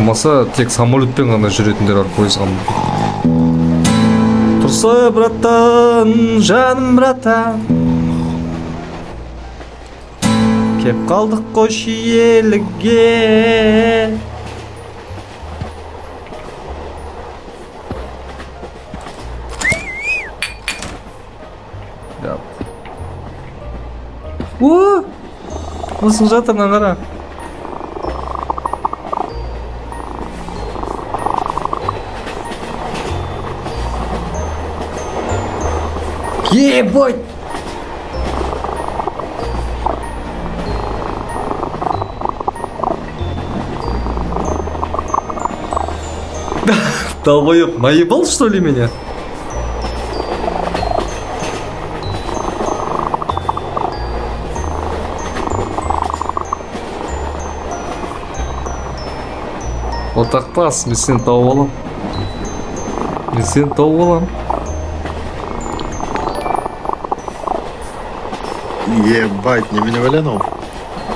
Болмаса тек самолетпен ғана жүретіндер бар пойызға. Тұрса, братан, жаным, братан, кеп қалдық қой Шиеліге. О, мысық жатыр, мына қара. Ебать! Долбоеб, наебал, что ли, меня? Отақпас, мен сені тауып алам. Мен сені тауып алам. Ебать, немене бәле?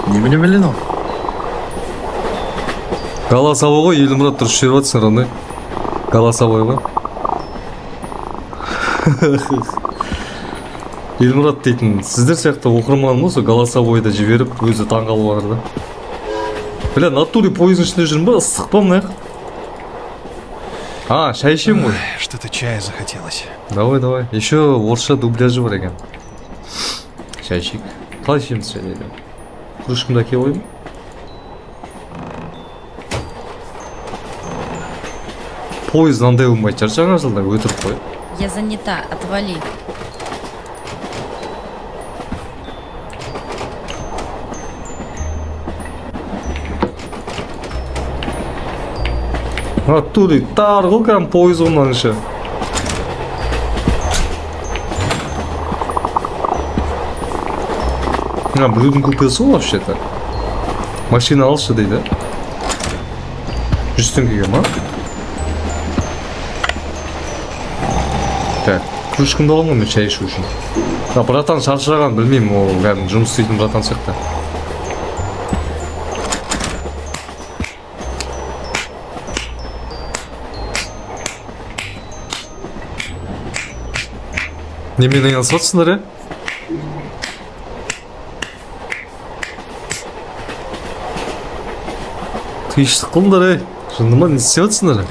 Немене бәле? Голосовой ғой, Елмұрат, дұрыс жіберіп жатсың, родной. Голосовой ғой. Елмұрат дейтін сіздер сияқты оқырманым ғой, сол голосовойды жіберіп, өзі таңғалып жатыр да. Бля, натуре пойыздың ішінде жүрмін ба, ыстық па мына жақ? А, шай ішемін ғой. Что-то чая захотелось. Давай, давай. Еще орысша дубляжы бар екен. Шай ішейік. Қалай ішеміз шайды? Кружкамды әкеле қояйын ба? Пойыз мынандай болмайтын шығар жаңа жылда, өтірік қой. Я занята, отвали. Натуре тар ғой кәдімгі пойыз ғой мынаның іші. Мына біреудің купесі ғой вообще-то. Машина алшы дейді. 100 теңгеге ма? Так, кружкамды аламын ғой мен шай ішу үшін. Мына братан шаршаған, білмеймін, ол кәдімгі жұмыс істейтін братан сияқты. Немен айналысып жатсыңдар, е? Тыныштық қылыңдар, ей. Жынды ма, не істеп жатсыңдар?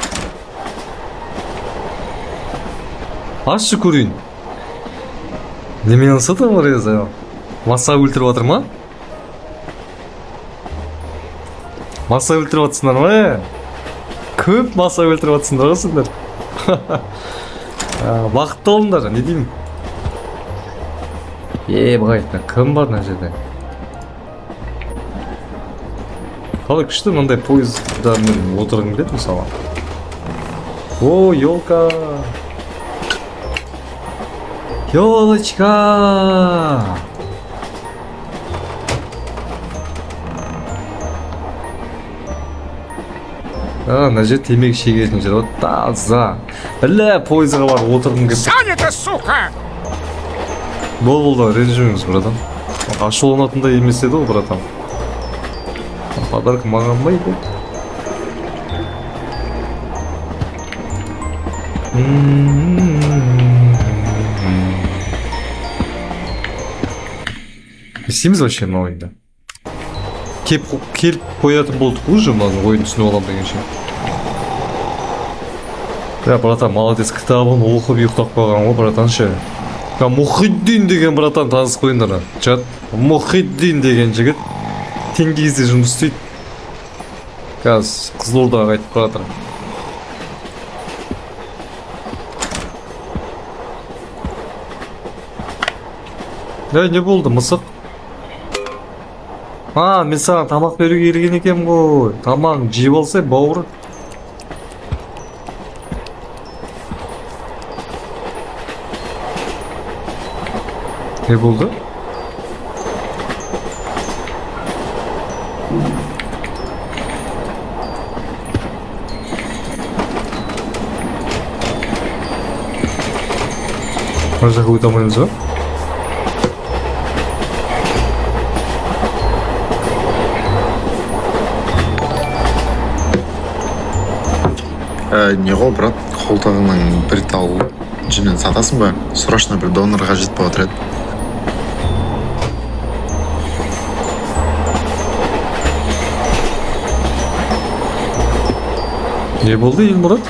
Ашшы көрейін. Немен айналысып жатыр олар өзі? Маса өлтіріп жатыр ма? Маса өлтіріп жатсыңдар ма, е? Көп маса өлтіріп жатсыңдар ғой сендер. Бақытты болыңдар, не деймін? Е, былай, мына кім бар мына жерде? Қалай күшті мынандай пойызда мен отырғым келеді мысалы. О, елка! Елочка! А, мына жер темекі шегетін жер ғой, таза. Бля, пойызға барып отырғым келіп тұр. Занято, сука! Бол, болды, ренжімеңіз, братан. Ашуланатындай емес еді ғой, братан. Подарок маған ба еді? Не істейміз вообще мына ойында? Келіп қоятын болдық уже, мынаның ойын түсініп аламын дегенше. Бля, братан, молодец, кітабын оқып ұйықтап қойған ғой, братан ше. Я, Мұхиддин деген братан, танысып қойыңдар. Чат, Мұхиддин деген жігіт Теңгизде жұмыс істейді. Қазір Қызылордаға қайтып бара жатыр. Ей, не болды, мысық? А, мен саған тамақ беруге келген екенмін ғой. Тамағын жеп алсай, бауыр. Не болды? Мына жаққа өте алмаймыз ба? Не ғой, брат, қолтығыңның бір тал жүнін сатасың ба? Срочно бір донор қажет болып отыр еді. Не болды, Елмұрат?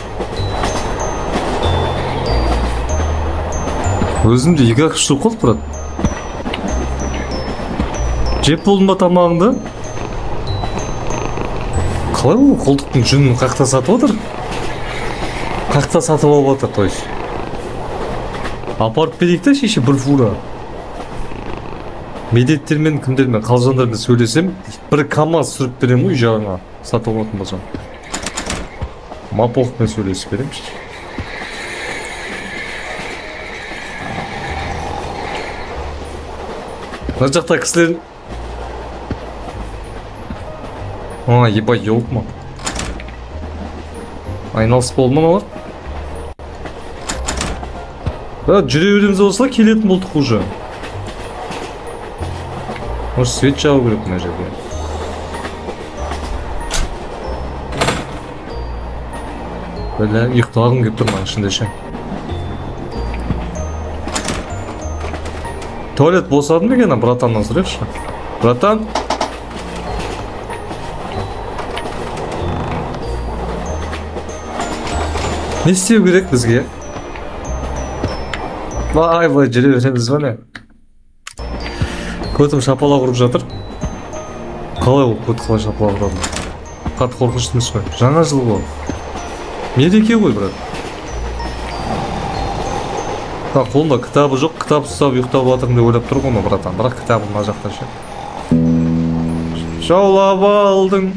Өзім де екі ақ ішіп қалды, брат. Жеп болдың ба тамағыңды? Қалай ол қолтықтың жүнін қақта сатып отыр? Қақта сатып алып отыр, то есть. Апарып берейік та, шеше, бір фура. Медеттермен, кімдермен, қалжандармен сөйлесем, бір КамАЗ сүріп беремін ғой үй жағыңа, сатып алатын болсам. Мапохпен сөйлесіп беремін. Мына жақта кісілер. А, ебать, елк ма? Айналысып болды ма мыналар? Да, жүре береміз осылай, келетін болдық уже. Может, свет жағу керек мына жерге. Бля, ұйықтағым келіп тұр мына ішінде ше. Туалет босады ма екен, ана братаннан сұрайықшы. Братан? Не істеу керек бізге? Былай былай жүре береміз ба, не? Көтім шапалақ ұрып жатыр. Қалай ол көт қалай шапалақ ұрады? Қатты қорқынышты емес қой. Жаңа жыл ғой. Мереке ғой, брат. Так, қолында кітабы жоқ, кітап ұстап ұйықтап жатырмын деп ойлап тұр ғой мына братан. Бірақ кітабы мына жақта ше. Жаулап алдың,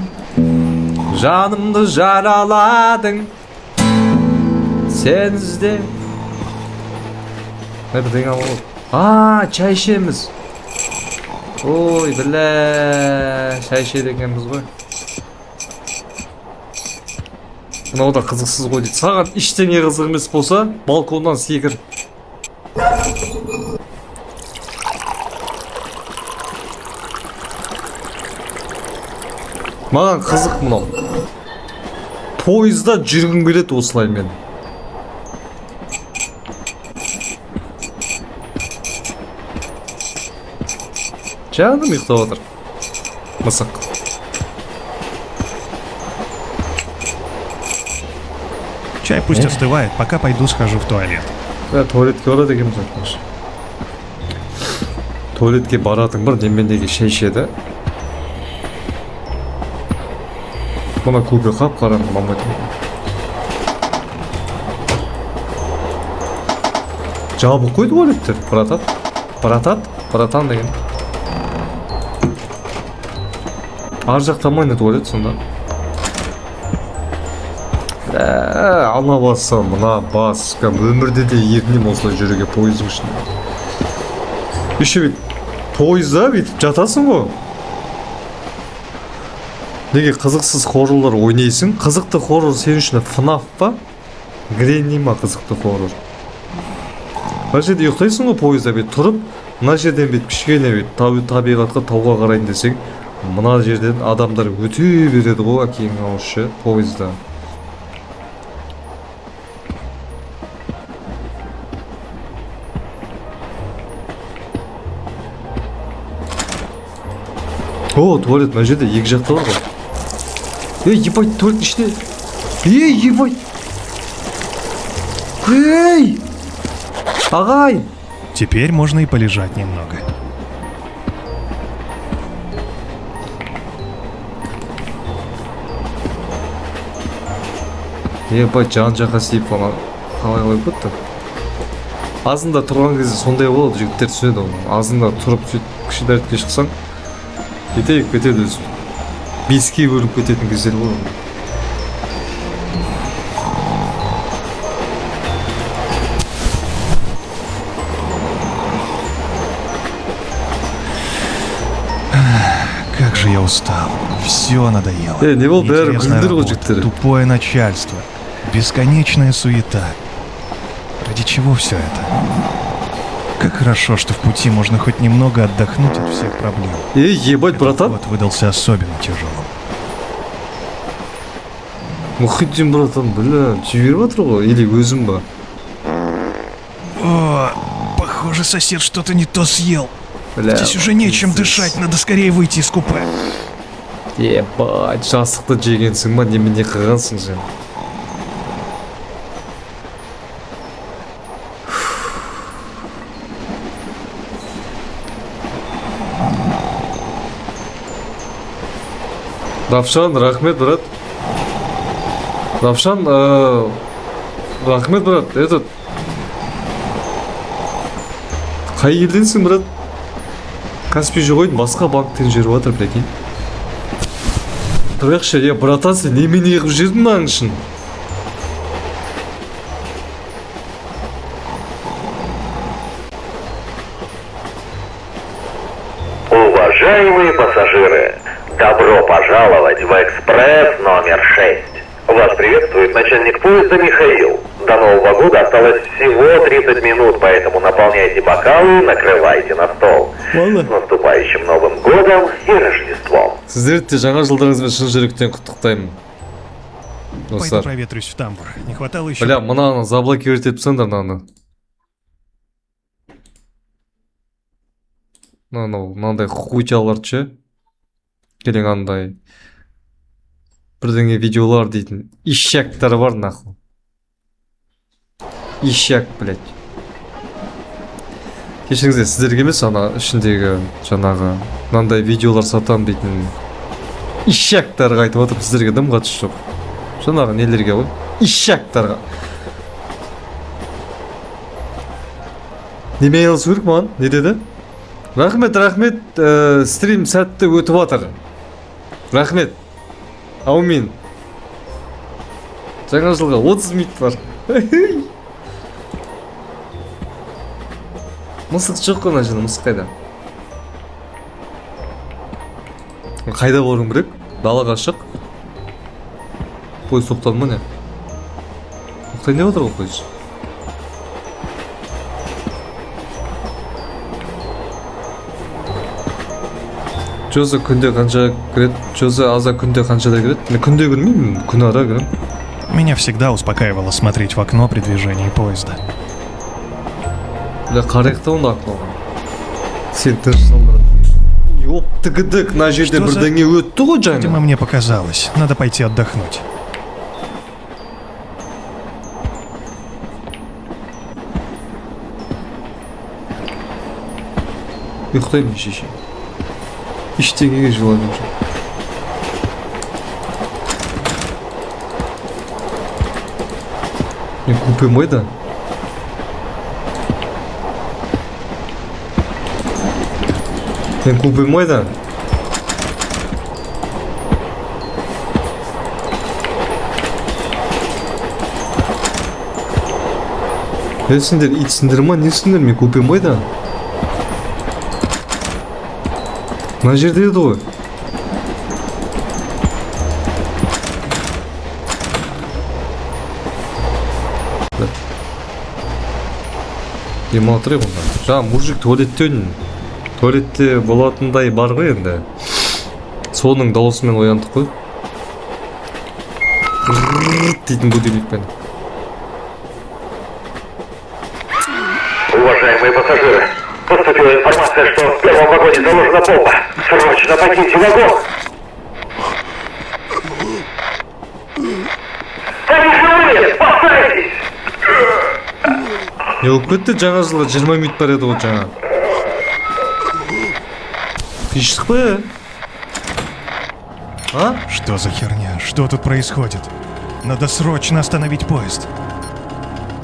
жанымды жараладың. Сен ізде. Не бірдеңе алып алып. А, чай ішеміз. Ой, бля, шай ішеді екенбіз ғой. Мынау да қызықсыз ғой дейді. Саған ештеңе қызық емес болса, балконнан секір. Маған қызық мынау. Пойызда жүргім келеді осылай мен. Жаным ұйықтап отыр. Мысық. Чай пусть остывает, пока пойду схожу в туалет. Ә, туалетке барады екенбіз, айтпақшы. Туалетке баратын бір неменеге шай ішеді. Мына кубе қап-қараңғы, ұнамайды. Жабық қой туалеттер, братан. Братан, братан деген. Ар жақта ма не туалет сонда? Ә, ана басы, мына бас, кәдімгі өмірде де ерінемін осылай жүруге пойыздың ішінде. Еще бүйтіп пойызда бүйтіп жатасың ғой. Неге қызықсыз хоррорлар ойнайсың? Қызықты хоррор сен үшін ФНАФ па? Гренни ма қызықты хоррор? Мына жерде ұйықтайсың ғой пойызда бүйтіп тұрып, мына жерден бүйтіп кішкене бүйтіп табиғатқа, тауға қарайын десең, мына жерден адамдар өте береді ғой әкеңнің ауызшы пойызда. О, туалет мына жерде екі жақта бар ғой. Ей, ебать, туалеттің ішінде. Ей, ебать. Ей! Ағай! Теперь можно и полежать немного. Ебать, жан жаққа істейіп ана қалай қалай кетті. Азында тұрған кезде сондай болады, жігіттер түсінеді оны. Азында тұрып сөйтіп кіші дәретке шықсаң, кетейік кетеді өзі. Беске бөлініп кететін кездер болады. Как же я устал. Все надоело. Эй, не болды, бәрі Неинтересная күлдір ғой работа, жігіттер. тупое начальство, бесконечная суета. Ради чего все это? Как хорошо, что в пути можно хоть немного отдохнуть от всех проблем. Ей, ебать, Этот братан. год выдался особенно тяжелым. Мұхитдин, братан, бля, жіберіп жатыр ғой, или өзім ба? О, похоже, сосед что-то не то съел. Бля, Здесь уже нечем пиздец. дышать, надо скорее выйти из купе. Ебать, жасықты жегенсің ба, немене қылғансың сен? Равшан, рахмет, брат. Равшан, рахмет, брат, этот. Қай елденсің, брат? Каспий жоқ еді, басқа банктен жүріп жатыр, прикинь. Тұрайықшы, е, братан, сен немене қылып жүрдің мынаның ішін? Уважаемые пассажиры, добро пожаловать в экспресс номер 6. Вас приветствует начальник поезда Михаил. До Нового года осталось всего 30 минут, поэтому наполняйте бокалы и накрывайте на стол. Ладно. С наступающим Новым годом и Рождеством! Сіздерді де жаңа жылдарыңызбен шын жүректен құттықтаймын. Пойду Достар. проветрюсь в тамбур. Не хватало еще... Бля, мынаны заблокировать етіп тастаңдар мынаны. Мынау мынандай хуйтяларды ше. Келең андай бірдеңе видеолар дейтін ишактар бар, нахуй. Ишак, блядь. Кешіріңіздер, сіздерге емес, ана ішіндегі жаңағы мынандай видеолар сатамын дейтін ишактарға айтып отырмын, сіздерге дым қатысы жоқ. Жаңағы нелерге ғой? Ишактарға. Немен айналысу керек маған? Не деді? Рахмет, рахмет, стрим сәтті өтіп жатыр. Рахмет. Аумин. Жаңа жылға 30 минут бар. Мысық жоқ қой мына жерде, мысық қайда? Қайда баруым керек? Далаға шық. Пойыз тоқтады ма, не? Тоқтайын деп отыр ғой пойыз. Жозе күнде қанша кіреді? Жозе аза күнде қаншада кіреді? Мен күнде кірмеймін, күн ара кіремін. Меня всегда успокаивало смотреть в окно при движении поезда. Бля, қарайық та онда окноға. Сен тыныш салдырады. Ёптігідік, мына жерде Что за- бірдеңе өтті ғой жаңа. Видимо, мне показалось. Надо пойти отдохнуть. Ұйықтаймын, шеше. Ештеңеге желанием жоқ. Мен купем қайда? Мен купем қайда? Е, сендер итсіңдер ма, несіңдер? Мен купем қайда? Мына жерде еді ғой. Да. Демала тұрайық онда. Жаңа мужик туалеттен, туалетте болатындай бар ғой енді. Соның дауысымен ояндық қой. Ғырррр дейтін будильникпен. Уважаемые пассажиры, поступила информация, что в первом вагоне заложена бомба. Срочно покиньте вагон! Они живые! Спасайтесь! Не болып кетті? Жаңа жылға 20 минут бар еді ғой жаңа. Тыныштық па? А? Что за херня? Что тут происходит? Надо срочно остановить поезд.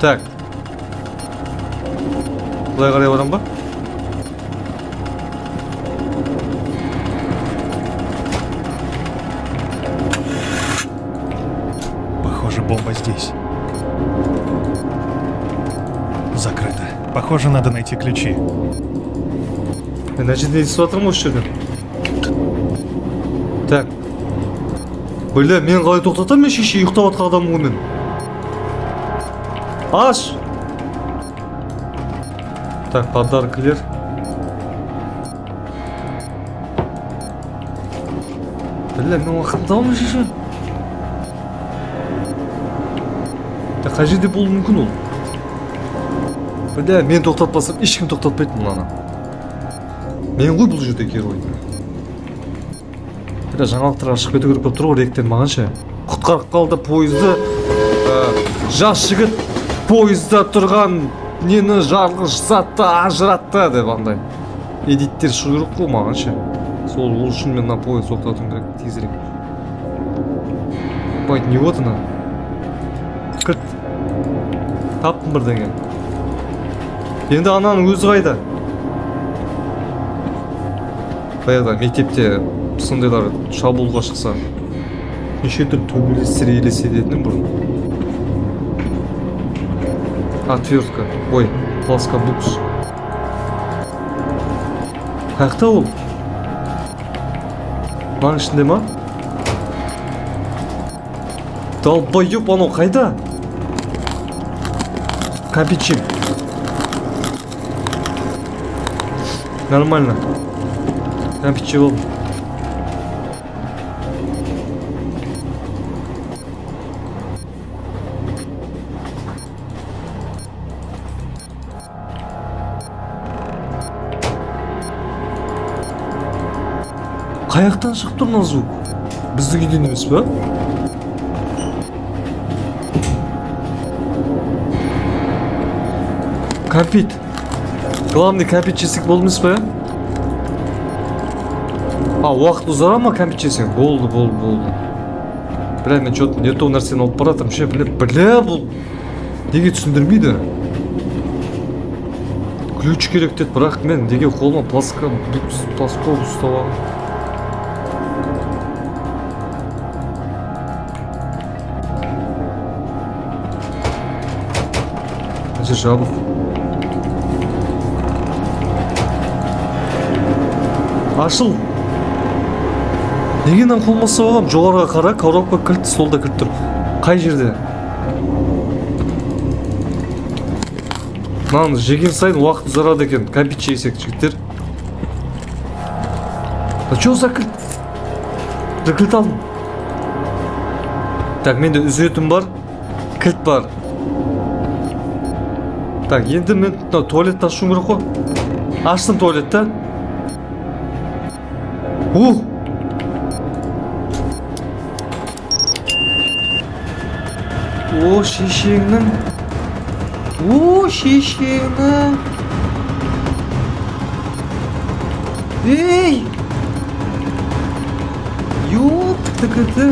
Так. Былай қарай барам ба? Похоже, бомба здесь. Закрыто. Похоже, надо найти ключи. Мен мына жерден естіп жатырмын осы жерден. Так. Бля, мен қалай тоқтатамын, мен шеше, ұйықтап жатқан адаммын ғой мен. Аш! Так, подаркілер. Бля, мен уақытым табамын, шеше. Қай жерде болуы мүмкін ол? Бля, мен тоқтатпасам ешкім тоқтатпайды мынаны. Мен ғой бұл жерде герой. Бля, жаңалықтарға шығып кету керек болып тұр ғой ректен маған ше. Құтқарып қалды пойызды. Жас жігіт пойызда тұрған нені жарғыш затты ажыратты деп андай. Эдиттер шығу керек қой маған ше. Сол ол үшін мен мына пойыз тоқтатуым керек тезірек. Бай, не вот она? Кілт. Таптым бірдеңе. Енді ананың өзі қайда? Баяғыда мектепте сондайлар шабуылға шықса, неше түрлі төбелестер елестететін бұрын. Отвертка, ой, плоскобукс. Қаяқта ол? Мынаның ішінде ма? Долбоеб, анау қайда? Капичи. Нормально. Капичи болды. Қаяқтан шығып тұр мына звук? Біздің үйден емес па? Кәмпит. Главный кәмпит жесек болды емес па? А, уақыт ұзара ма кәмпит жесең? Болды, болды, болды. Бля, мен чё-то не то нәрсені алып бара жатырмын ше, бля, бля, бұл неге түсіндірмейді? Ключ керек деді, бірақ мен неге қолыма плоскогубцы ұстап алдым? Мына жер жабық. Ашыл. Неге мынаны қолыма ұстап алғанмын? Жоғарыға қара, коробка кілт, столда кілт тұр. Қай жерде? Мынаны жеген сайын уақыт ұзарады екен. Кәмпит жесек, жігіттер. А чё за кілт? Бір кілт алдым. Так, менде үзетін бар, кілт бар. Так, енді мен мына туалетті ашуым керек қой. Аштым туалетті. Ух! О, шешеңнің. О, шешеңнің. Ей! Ёптікіті.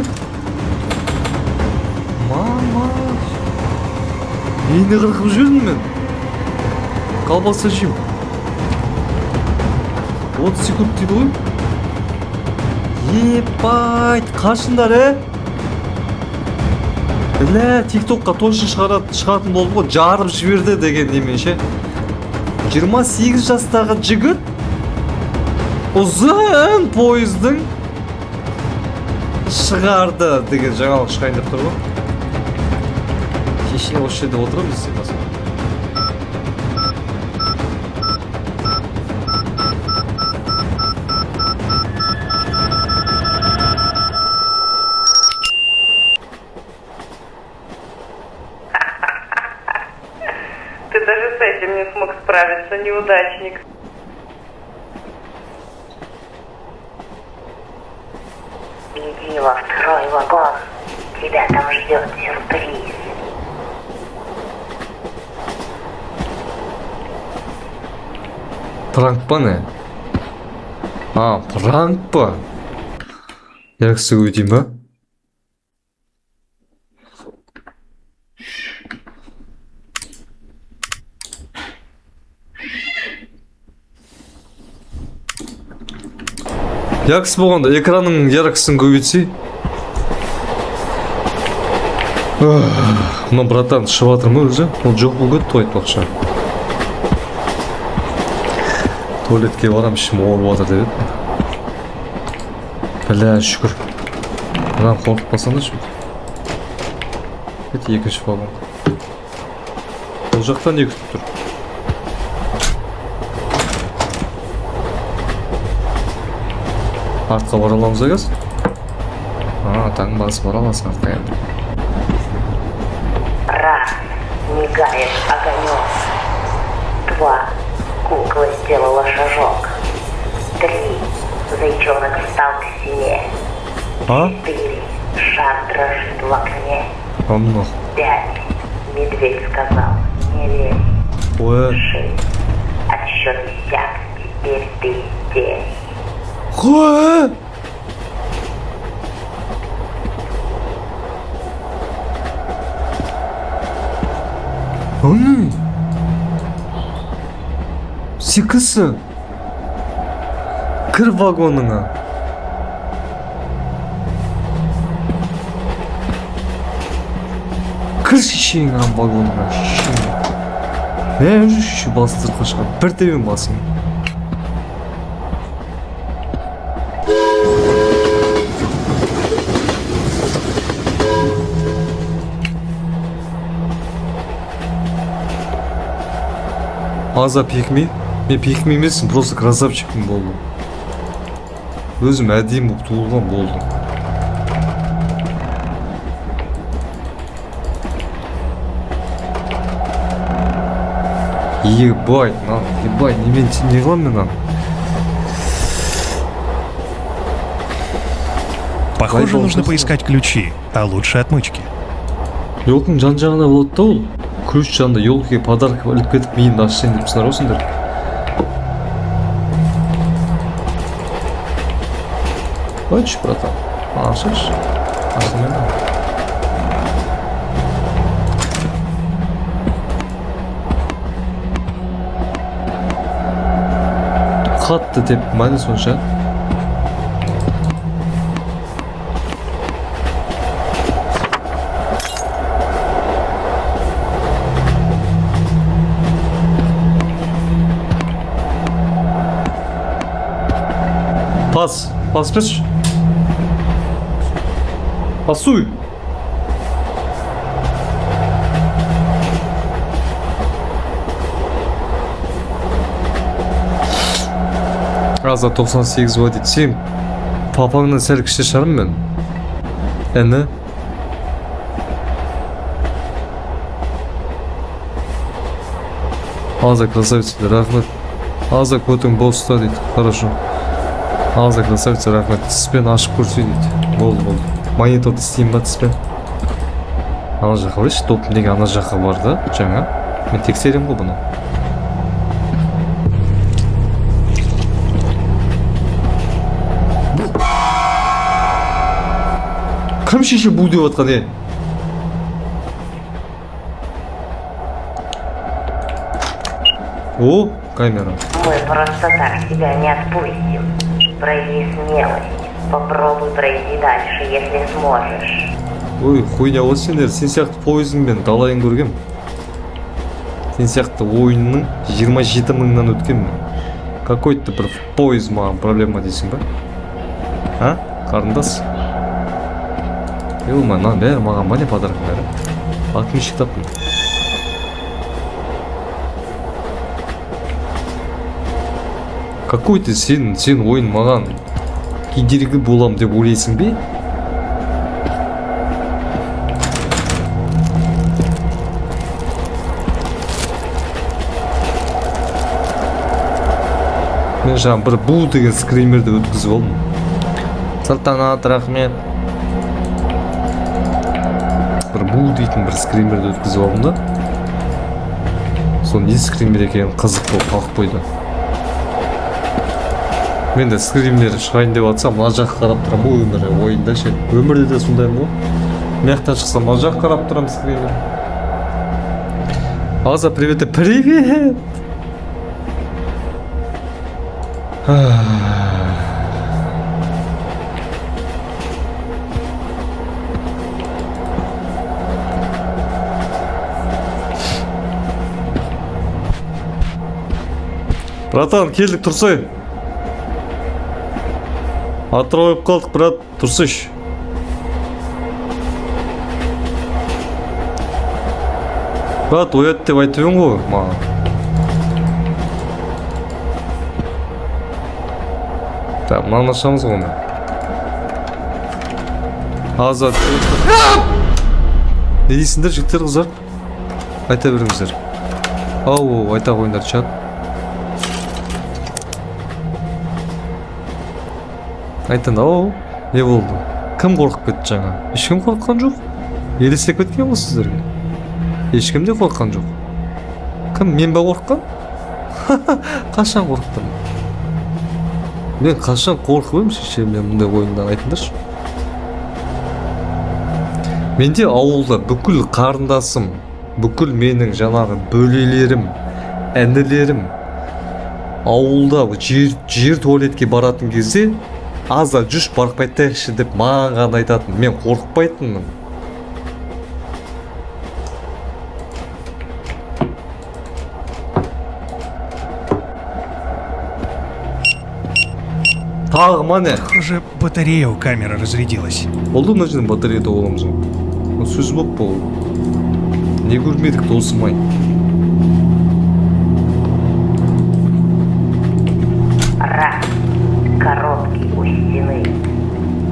Мама. Нені қырқып жібердім мен? Колбаса жеймін. 30 секунд дейді ғой. Ебать, қашыңдар, ә? Бля, тиктокқа точно шығатын болды ғой, жарып жіберді деген немен ше. 28 жастағы жігіт ұзын пойыздың шығарды деген жаңалық шығайын деп тұр ғой. Кеше осы жерде отырамыз десем басқа. Ты даже с этим не смог справиться, неудачник. Иди во второй вагон. Тебя там ждет сюрприз. Пранк па не? А, пранк па? Яксы өтейін ба? Яксы болғанда экранның яркосын көбейтсей. Мына братан шығып жатыр ма өзі? Ол жоқ болып кетті ғой айтпақшы. Туалетке барам, ішім ауырып жатыр деп еді. Бля, шүкір. Мынаны қорқытпасаңдаршы. Кет екінші вагон. Бұл жақтан не күтіп тұр? Артқа бара аламыз ба қазір? А, таң басып бара аласың артқа енді. Раз, стене. А? 4. Шар дрожит в окне. А ну нахуй. 5. Медведь сказал, не лезь. Ой. 6. Отсчет иссяк. Теперь ты здесь. Ой! Аны! Сен кімсің? Кір вагоныңа. Кір шешеңің ана вагоныңа, шешеңе. Не жүр шеше бастырып қашқан. Бір тебен басың. Аза пикми. Мен пикми емеспін, просто красавчикпін болды. Өзім әдемі болып туылған болды. Ебать, мынаны, ебать, немен не қыламын мен мынаны? Похоже, Лайбол нужно просто. Поискать ключи, а лучше отмычки. Елкінің жан жағында болады да ол. Ключ жанында елкіге подарок іліп кетіп, миымды ашсайын деп тұрсыңдар ғой сендер. Қойшы, братан. Ашшы. Ашылмай ма? Қатты деп ма не сонша? Пас. Пас берші. Пасуй. Аза 98 ба дейді. Сен папаңнан сәл кіші шығармын мен. Іні. Аза красавица, рахмет. Аза, көтің бос ұста дейді. Хорошо. Аза красавица, рахмет. Тіспен ашып көрсей дейді. Болды, болды. Мониторды істеймін ба тіспен? Ана жаққа барайыншы, доп неге ана жаққа барды жаңа? Мен тексеремін ғой бұны. Кім шеше бу деп жатқан, е? О, камера. Мы просто так тебя не отпустим. Прояви смелость. Попробуй пройти дальше, если сможешь. Ой, хуйня ғой сендер. Сен сияқты пойыздың мен талайын көргем. Сен сияқты ойынның 27 мыңнан өткенмін. Какой-то бір пойыз маған проблема дейсің ба? А? Қарындас? Ё-моё, мынаның бәрі маған ба, не подарок бәрі? Отмычка таптым. Какой ты сен ойын маған кедергі болам деп ойлайсың бе? Мен жаңа бір бу деген скримерді өткізіп алдым. Салтанат, рахмет. Бір бу дейтін бір скримерді өткізіп алдым да. Сол не скример екенін қызық болып қалып қойды. Мен де скример шығайын деп жатсам, мына жаққа қарап тұрамын ғой өмірі ойында ше. Өмірде де сондаймын ғой. Мына жақтан шықсам, мына жаққа қарап тұрамын скример. Аза, привет, привет! Братан, келдік, тұрсай. Атырау болып қалдық, брат, тұрсайшы. Брат, оят деп айтып едің ғой маған. Так, мынаны ашамыз ғой мен. Азат. Не дейсіңдер, жігіттер, қыздар? Айта беріңіздер. Ау, айта қойыңдар, чат. Айтын, ау, не болды? Кім қорқып кетті жаңа? Ешкім қорыққан жоқ. Елестеп кеткен ғой сіздерге. Ешкім де қорыққан жоқ. Кім, мен ба қорыққан? Қашан қорықтым? Мен қашан қорқып едім шеше, мен мұндай ойыннан, айтыңдаршы. Менде ауылда бүкіл қарындасым, бүкіл менің жаңағы бөлелерім, інілерім ауылда жер туалетке баратын кезде аза жүш барып қайтайықшы деп маған ғана айтатын. Мен қорықпайтынмын. Тағы ма не? Похоже, батарея у камеры разрядилась. Болды, мына жерден батарея тауып аламыз ғой. Ол сөз болып па ол? Не көрмедік, досым ай. Раз. Коробки у стены.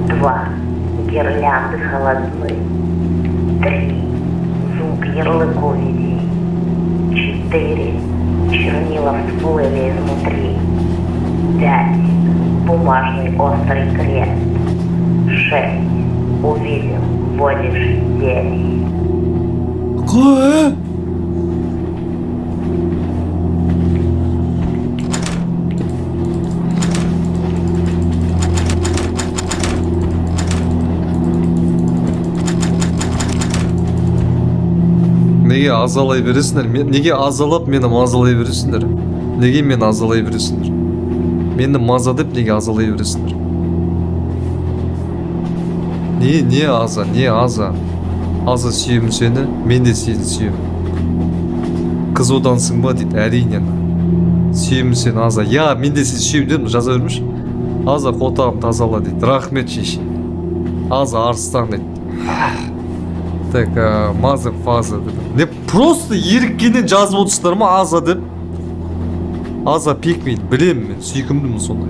Два. Гирлянды холодны. Три. Звук ярлыку веди. 4. Чернила всплыли изнутри. 5. Бумажный острый крест. 6. Увидел, водишь здесь. Қа? Неге азалай бересіңдер? Неге азалап мені мазалай бересіңдер? Неге мені азалай бересіңдер? Мені маза деп неге азалай бересіңдер? Не аза, не аза? Аза сүйемін сені, мен де сені сүйемін. Қыз одансың ба дейді, әрине. Сүйемін сені, Аза. Я, мен де сені сүйемін дедім, жаза бермеші. Аза, қотағым тазала дейді. Рахмет, шеше. Аза, арыстан дейді. Так, маза, фаза деді. Не, просто еріккеннен жазып отырсыздар ма, Аза деп? Аза пекмейді, білемін мен, сүйкімдімін сондай.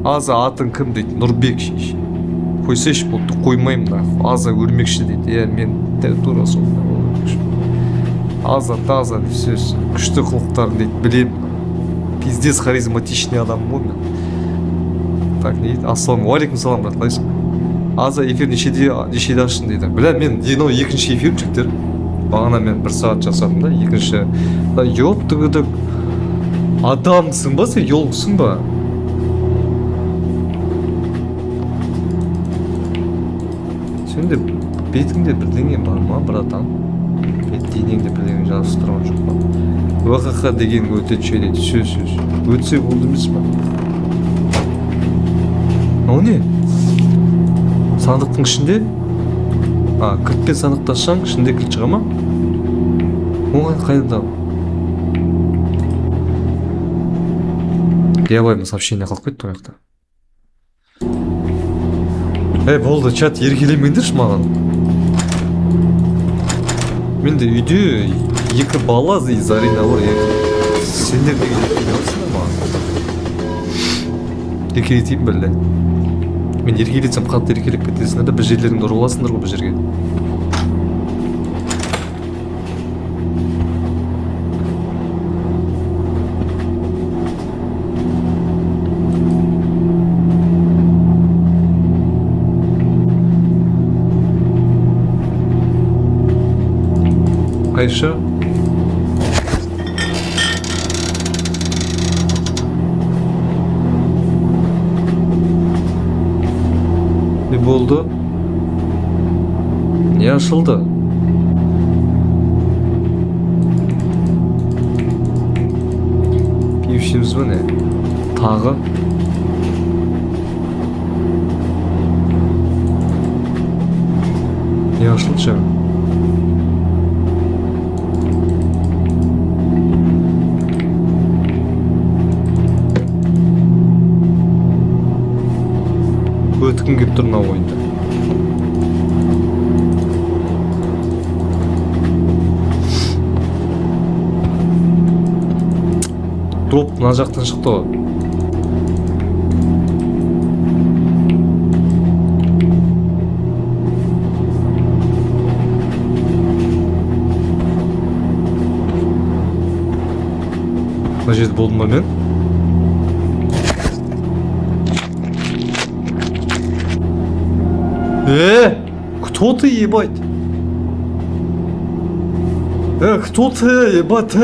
Аза, атың кім дейді, Нұрбек шеше. Қойсайшы болды, қоймаймын нахуй. Аза өрмекші дейді, иә, мен дәл тура сондай өрмекші. Аза, таза, все, все. Күшті қылықтарын дейді, білемін. Пиздец харизматичный адаммын ғой мен. Так, не дейді? Ассалаумағалейкум, салам, брат, қалайсың? Аза, эфир нешеде аштың дейді. Бля, мен мынау екінші эфирім, жігіттер. Бағана мен бір сағат жасадым да, екінші. Да, ёптыгыдык. Адамсың ба сен, ёлксың ба? Сенде бетіңде бірдеңе бар ма, братан? Бет денеңде бірдеңе жазып тұрған жоқ па? ВХХ деген өте ше дейді. Сөз, сөз. Өтсе болды емес па? Мынау не? Сандықтың ішінде? А, кілтпен сандықты ашсаң, ішінде кілт шыға ма? Оған қайда таб? Диабайым сообщение қалып кетті ол жақта. Эй, болды, чат, еркелемеңдерші маған. Менде үйде екі бала и Зарина бар, екі. Сендер неге еркелеп отырсыңдар маған? Еркелетейін бе әлде? Мен еркелетсем қатты еркелеп кетесіңдер де, бір жерлеріңді ұрып аласыңдар ғой бір жерге. Қайшы? Не болды? Не ашылды? Пиво ішеміз бе не? Тағы? Не ашылды жаңа? Өткім келіп тұр мына ойында. Дроп мына жақтан шықты ғой. Мына жерде болдым ба мен? Кто ты, ебать? Кто ты, ебать?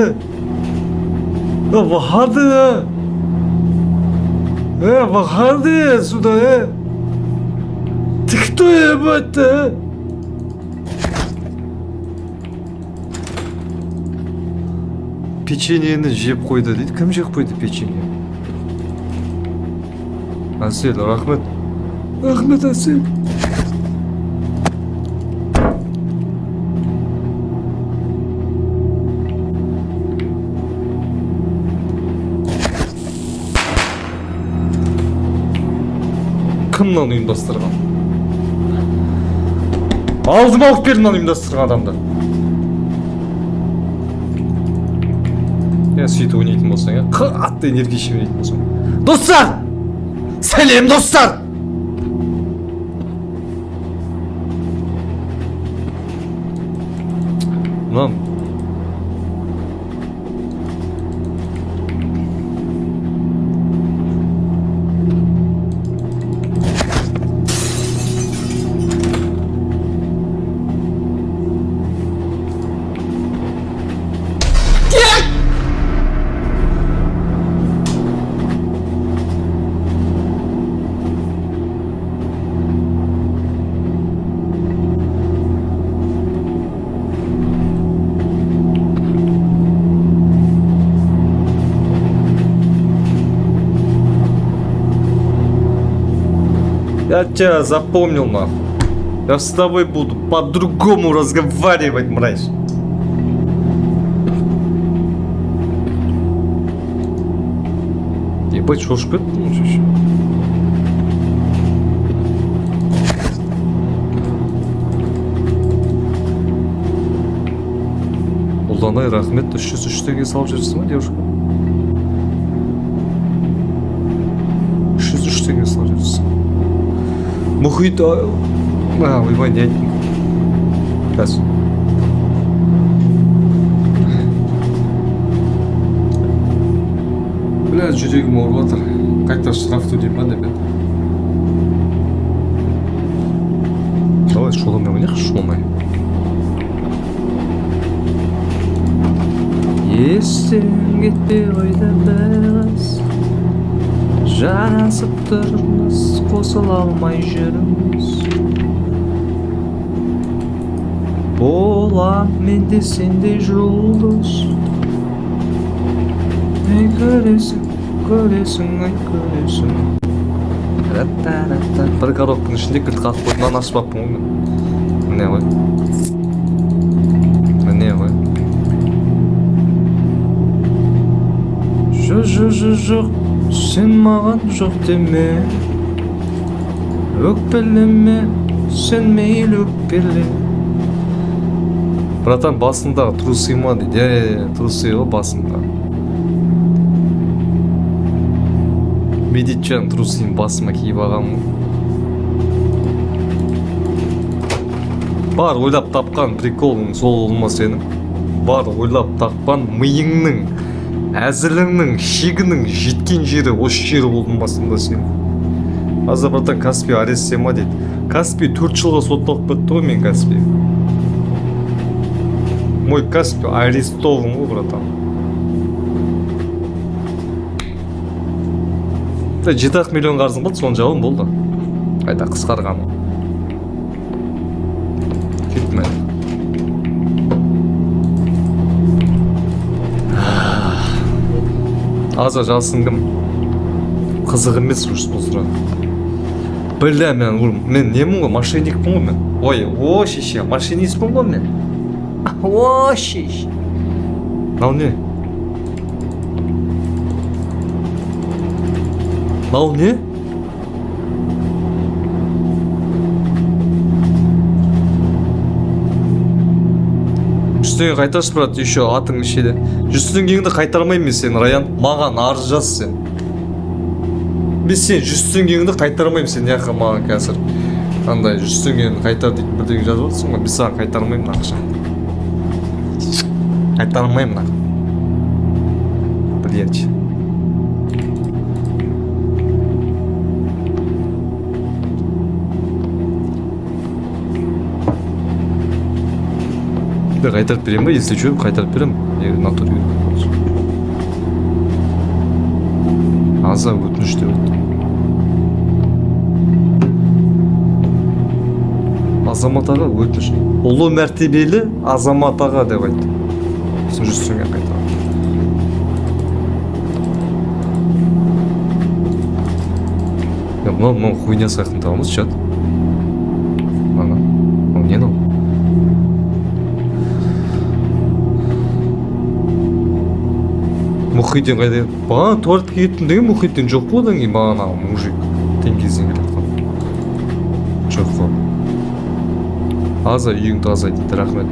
Выходи! Выходи сюда! Ты кто, ебать, ты? Печеньені жеп қойды дейді. Кім жеп қойды печенье? Әсел, рахмет. Рахмет, Әсел. Кім мынаны ұйымдастырған? Алдыма алып бер мынаны ұйымдастырған адамды. Я сөйтіп ойнайтын болсаң, иә, қатты энергия ойнайтын болсаң. Достар! Сәлем, достар! Мынам. Я тебя запомнил, нахуй. Я с тобой буду по-другому разговаривать, мразь. Ебать, шошып кеттім ғой. Ұлданай, рахмет, 303 теңге салып жіберсің ба, девушка? 303 теңге салып жіберсің. Мұхит... ойбай, не айттым. Қазір. Бля, жүрегім ауырып жатыр. Қайта штраф төлеймін ба деп. Давай шоломай ойнайықшы, шоломай. Естен кетпей қойды біз, жарасып тұрмыз, қосыла алмай жүрміз. Болам мен де сендей жұлдыз. Ай көресің, көресің, ай көресің. Ра-та-ра-та. Бір коробканың ішінде кілт қалып қойды. Мынаны ашып алыппын ғой мен. Міне ғой. Міне ғой. Жоқ, жоқ, жоқ, жоқ, сен маған жоқ деме. Өкпелеме, сен мейлі өкпеле. Братан, басындағы трусы ма дейді. Иә, иә, иә, трусы ғой басында. Медетжан трусын басыма киіп алғанмын. Бар ойлап тапқан приколың сол болма сенің. Бар ойлап тапқан миыңның, әзіліңнің, шегінің жеткен жері осы жері болды ма сонда сенің? Аза, братан, Каспи аресте ма дейді. Каспи 4 жылға сотталып кетті ғой мен Каспи. Мой Каспи арестован ғой, братан. Да, 7 миллион қарызым болды, соны жабым болды. Қайта қысқарған. Кеттім әлі. Аза, жасың кім? Қызық емес уже бұл сұрақ. Бля, мен немін ғой, мошенникпін ғой мен. Ой, о, шеше, машинистпін ғой мен. О, шеше. Мынау не? Мынау не? Жүз теңге қайтаршы, брат, еще атың ішеді. 100 теңгеңді қайтармаймын мен сені, Раян. Маған арыз жаз сен. Мен сен 100 теңгеңді қайтармаймын сен, яқы маған қазір. Андай 100 теңгені қайтар дейтін бірдеңе жазып отырсың ғой, мен саған қайтармаймын ақша. Қайтармаймын нахуй. Блять. Мен қайтарып беремін ба? Если что, қайтарып беремін. Егер натуре керек болса. Аза өтініш деп айтты. Азамат аға өтініш. Ұлы мәртебелі Азамат аға деп айтты. Сосын 100 теңге қайтарамын. Я, мынау хуйня сияқты табамыз, чат. Ана. Мынау не мынау? Мұхитдин қайда? Бағана туалетке кеттім деген Мұхитдин жоқ қой, одан кейін бағанағы мужик теңгезден келе жатқан. Жоқ қой. Аза, үйің таза дейді, рахмет.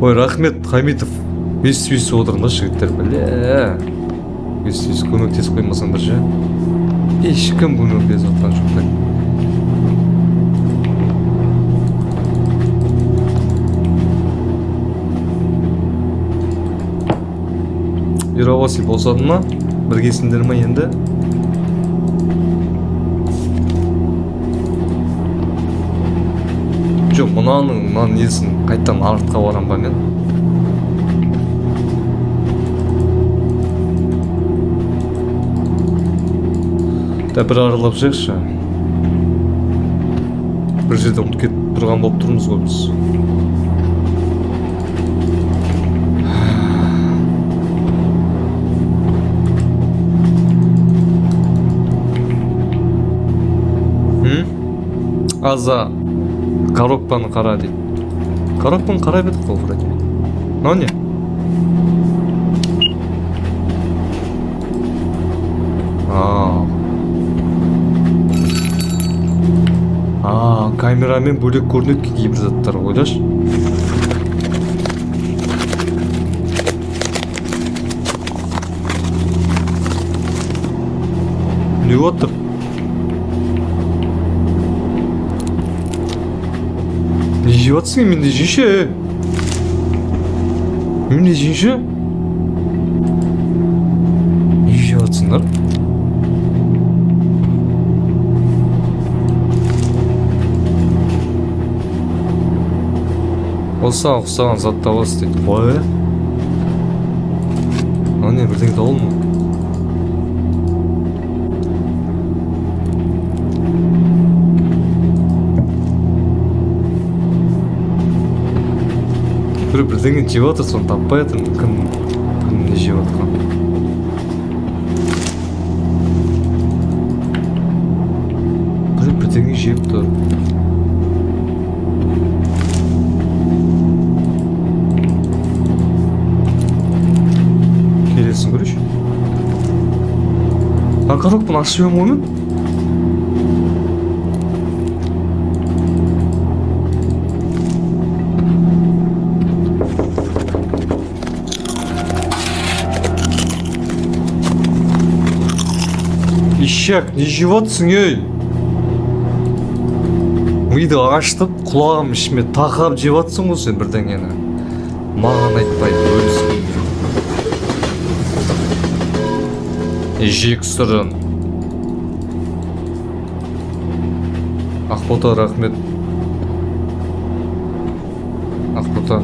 Ой, рахмет, Хамитов. Өйстіп-өйстіп отырыңдар, жігіттер, бля. Өйстіп-өйстіп көмектесіп қоймасаңдар ше. Ешкім көмектесіп жатқан жоқ та. Ераласы босады ма? Біргесіңдер ма енді? Жоқ, мынаның несін қайтадан артқа барам ба мен? Да бір аралап жайықшы. Бір жерде ұмытып кетіп тұрған болып тұрмыз ғой біз. Аза, коробканы қара дейді. Коробканы қарап едік қой вроде. Мынау не? Камерамен бөлек көрінеді кейбір заттар, ойлашы. Не отыр? Не жеп жатсың, мен де жейші. Мен де жейші. Не жеп жатсыңдар? Осыған ұқсаған зат табасыз дейді. Қой. Мынау не, бірдеңе табылды ма? Біреу бірдеңе жеп жатыр, соны таппай жатырмын. Кім не жеп жатқан? Біреу бірдеңе жеп тұр. Келесін көрейінші. А коробканы ашып жібермей ғой мен? Ишак, не жеп жатсың, ей? Миды ашытып, құлағым ішіме тақап жеп жатсың ғой сен бірдеңені. Маған айтпай бөліспей. Жексұрын. Ақбота, рахмет. Ақбота.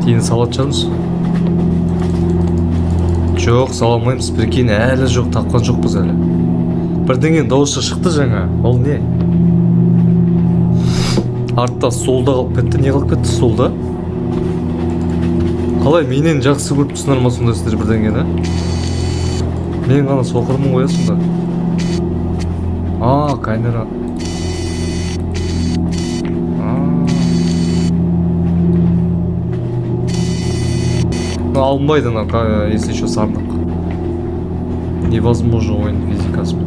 Кейін салат шығармыз. Жоқ, сала алмаймыз. Прикинь, әлі жоқ, тапқан жоқпыз әлі. Бірдеңе дауысы шықты жаңа. Ол не? Артта солда қалып кетті. Не қалып кетті солда? Қалай менен жақсы көріп тұрсыңдар ма сонда сіздер бірдеңені? Мен ғана соқырмын ғой, сонда. А, камера. Алынбайды ана, если еще сандық. Невозможно ойын физикасымен.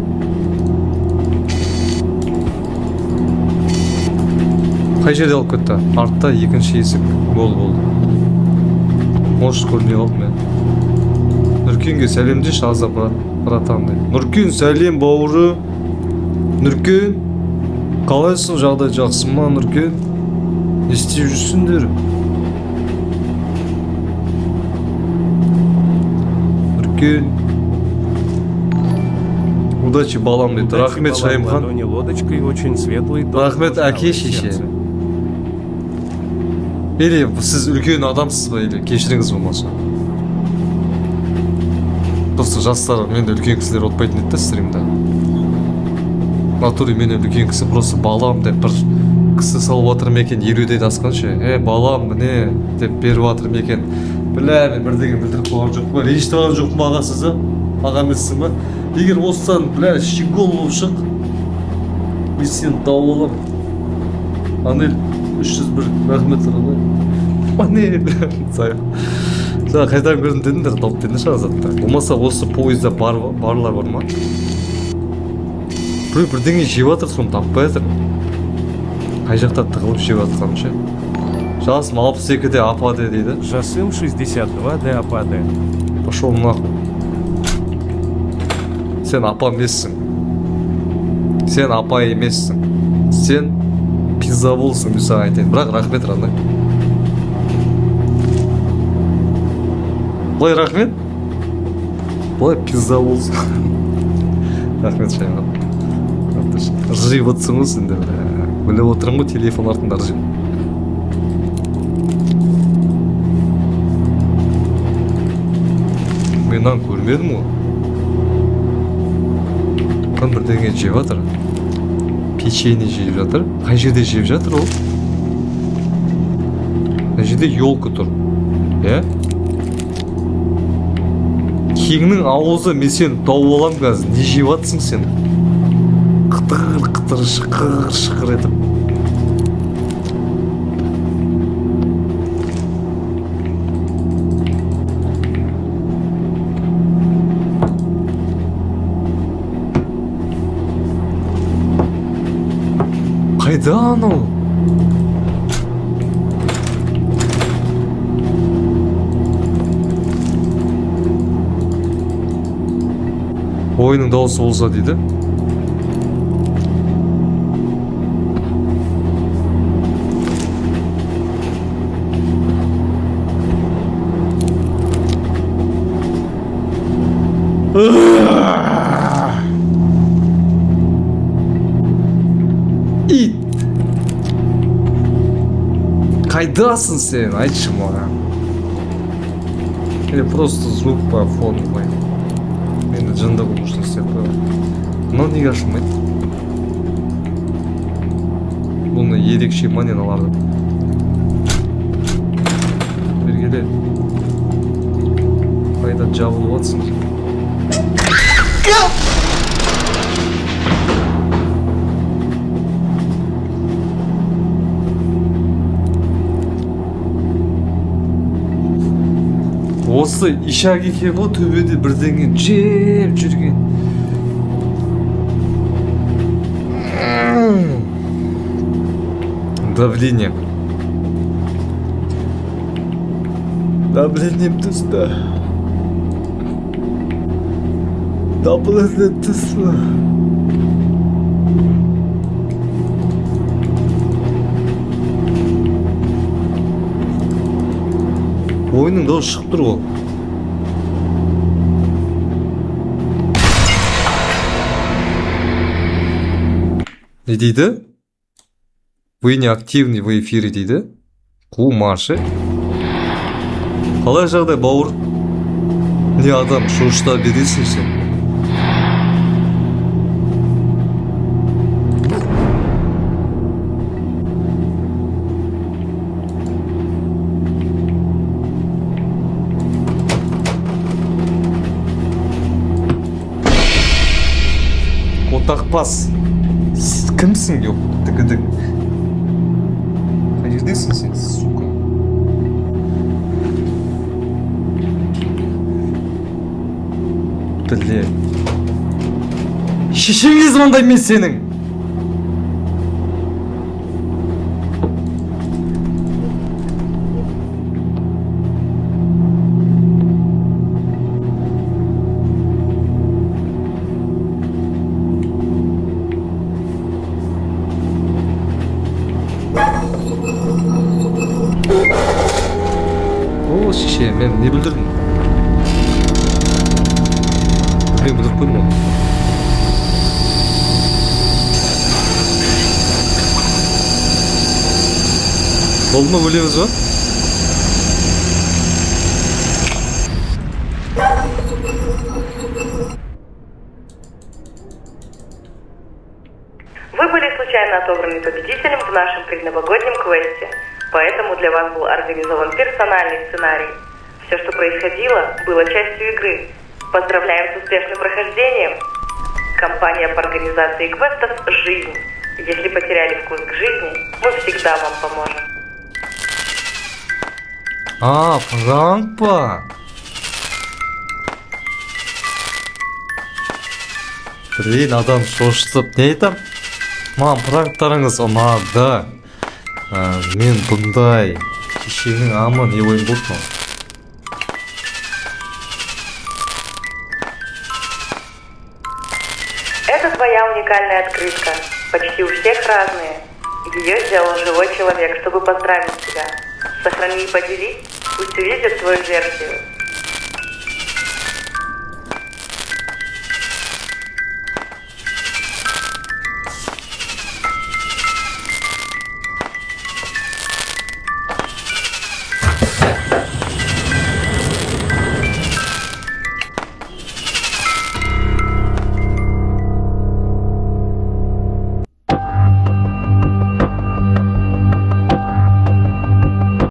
Қай жерде алып кетті? Артта екінші есік. Болды, болды. Может, көрмей қалдым мен. Нұркенге сәлемдеші, Аза брат, братан дейді. Нұркен, сәлем, бауыры. Нұркен, қалайсың, жағдай жақсы ма, Нұркен? Не істеп жүрсіңдер? Нұркен. Удачи, балам дейді. Удачи, Рахмет, балам, Шайымхан. Ладони лодочкой очень светлый тон. Рахмет, әке Усталое шеше. сердце. Или сіз үлкен адамсыз ба, или кешіріңіз болмаса. Просто жастар менде үлкен кісілер отпайтын еді да стримда. В натуре менен үлкен кісі просто балам деп бір кісі салып жатыр ма екен, 50-ден асқанша. Е, балам, міне деп беріп жатыр ма екен. Бля, мен бірдеңе білдіріп қойған жоқпын ба? Ренжітіп алған жоқпын ба, аға, сізді? Аға емессің ба? Егер осыдан, бля, щегол болып шық, мен сені тауып аламын. Анель 301, рахмет саған. Анель. Жаңа қайдан көрдім дедіңдер, тауып дедіңдер шығар затты. Болмаса осы пойызда барлар бар ма? Біреу бірдеңе жеп жатыр, соны таппай жатыр. Қай жақта тығылып жеп жатқанын ше? Жасым 62-де апа де дейді. Жасым 62 де апа де. Пошел нахуй. Сен апа емессің. Сен апа емессің. Сен пизда болсың, мен саған айтайын. Бірақ рахмет, родной. Былай рахмет. Былай пизда болсың. Рахмет, Шайман. Ыржиып отырсың ғой сен де, бля. Біліп отырмын ғой, телефон артында ыржиып. Мен мынаны көрмедім ғой. Кім бірдеңе жеп жатыр? Печенье жеп жатыр. Қай жерде жеп жатыр ол? Мына жерде елка тұр. Иә? Кеңнің аузы, мен сені тауып аламын қазір. Не жеп жатсың сен? Қытыр, қытыр, шықыр, шықыр етіп. Қайда анау? Ойынның дауысы болса дейді. Ит! Қайдасың сен? Айтшы маған. Или просто звук по фону қой. Мені жынды қылу үшін істеп қойған. Мынау неге ашылмайды? Бұны ерекше ма не аналарды? Бергеле. Қайда жабылып жатсың? Осы ишак екен ғой, төбеде бірдеңе жеп жүрген. Давление. Давлением түсті. Давление түсті. Ойынның дауысы шығып тұр ғой. Не дейді? Вы не активны в эфире дейді. Қумашы. Қалай жағдай, бауыр? Не адам, шошыта бересің сен. Отақбас. Кімсің, ёп, тігідік? Қай жердесің сен, сука? Бле. Шешеңе звондаймын мен сенің. Мен не бүлдірдім? Мен бүлдіріп қойдым ғой. Болды ма, өлеміз ба? Вы были случайно отобраны победителем в нашем предновогоднем квесте, поэтому для вас был организован персональный сценарий. Все, что происходило, было частью игры. Поздравляем с успешным прохождением! Компания по организации квестов «Жизнь». Если потеряли вкус к жизни, мы всегда вам поможем. А, пранк па? Блин, адам шошытып, не айтам? Маған пранктарыңыз ұнады. Мен бұндай кешегінің амы не ойын болды мынау? Это твоя уникальная открытка. Почти у всех разные. Ее сделал живой человек, чтобы поздравить тебя. Сохрани и поделись, пусть увидят твою версию.